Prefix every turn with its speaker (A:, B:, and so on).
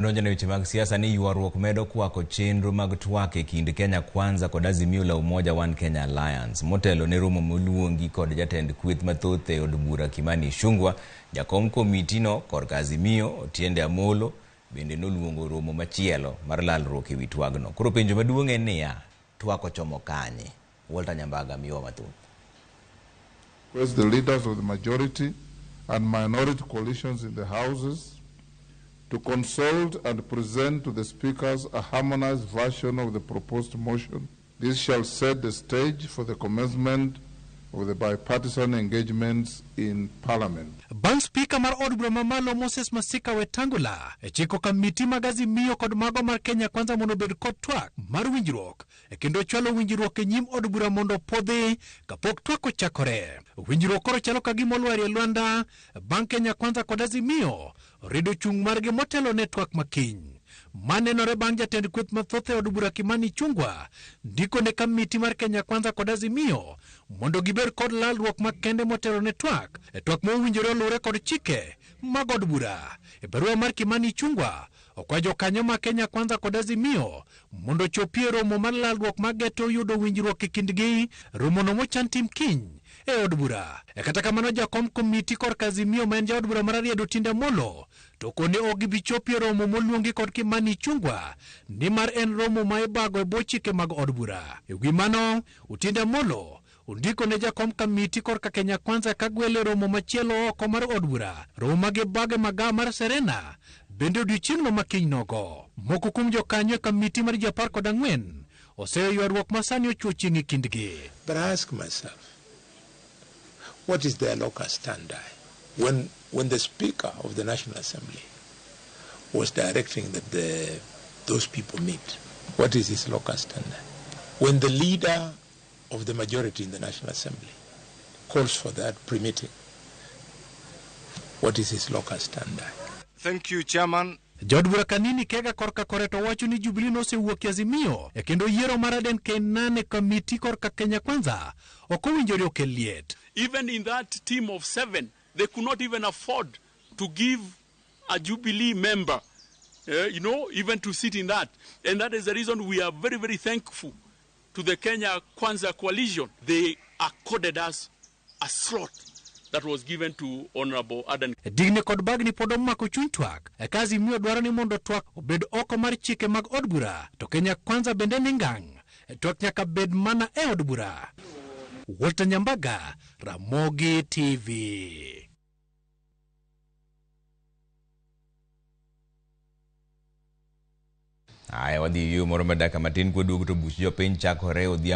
A: Donjo ne weche mag siasa ni ywaruok medo kwako chenro mag twak e kind Kenya Kwanza kod Azimio la Umoja One Kenya Alliance. Motelo ne romo moluongi kod jatend kweth mathoth e od bura Kimani Ichung'wa, jakom komiti no korka Azimio Otiende Amolo bende noluongo romo machielo mar lalruok ewi twagno. Koro penjo maduong' en niya, twak ochomo kanye? Walter Nyambaga miyowa mathoth.
B: Request the leaders of the majority and minority coalitions in the houses to consult and present to the speakers a harmonized version of the proposed motion. This shall set the stage for the commencement of the bipartisan engagements in Parliament.
C: Bang' spika mar od bura mamalo Moses Masika Wetangula e chiko kamiti mag Azimio kod mago mar Kenya Kwanza mondo obed kod twak mar winjruok e kendo chwalo winjruok e nyim od bura mondo opwodhi kapok twak ochakore. Winjruok koro chalo ka gima olwarie lwanda bang' Kenya Kwanza kod Azimio rido chung' margi motelo ne twak makiny. Manenore bang' jatend kweth mathoth e od bura Kimani Ichung'wa ndiko ne kamiti mar Kenya Kwanza kod Azimio mondo gibed kod lalruok makende motelo ne twak e twak mowinjore oluwre kod chike mag od bura. E barua mar Kimani Ichung'wa okwa jokanyo ma Kenya Kwanza kod Azimio mondo ochopie e romo mar lalruok mageto yudo winjruok e kindgi. Romono mochan tim kiny e od bura. E kata kamano jakom komiti korka Azimio ma en jaod bura mar Rarieda Otiende Amolo to koni ok gibi chopi e romo moluongi kod Kimani Ichung'wa nimar en romo ma ibago e bwo chike mag od bura. E wi mano, Otiende Amolo ondiko ne jakom kamiti korka Kenya Kwanza ka gwelo e romo machielo oko mar od bura. Romo ma gibago e magawa mar Serena bende odiochieng'no ma kiny nogo. Moko kuom jokanyo e kamiti mar ji 14 oseyo ywaruok ma sani ochuo chieng' e kindgi.
D: But I ask myself, what is their locus standi? When the Speaker of the National Assembly was directing that those people meet, what is his locus standi? When the leader of the majority in the National Assembly calls for that pre-meeting, what is his locus standi?
E: Thank you, Chairman.
C: Jaod bura Kanini Kega korka kore to wacho ni Jubilee nosewuok e Azimio e kendo yiero mar Aden Keynan e kamiti korka Kenya Kwanza ok owinjore okel liet.
F: Even in that team of 7, they could not even afford to give a Jubilee member, even to sit in that. And that is the reason we are very, very thankful to the Kenya Kwanza coalition. They accorded us a slot that was given to Honorable Aden.
C: Digni kod bagni pod omako chuny twak. E ka Azimio dwaro ni mondo twak obed oko mar chike mag od bura, to Kenya Kwanza bende ni ngang'. Twak nyaka bed mana e od bura. Walter Nyambaga, Ramogi TV.
A: Aya, wadhi yo moro madaka matin kwaduogo to buch jopiny chakore odhiambo.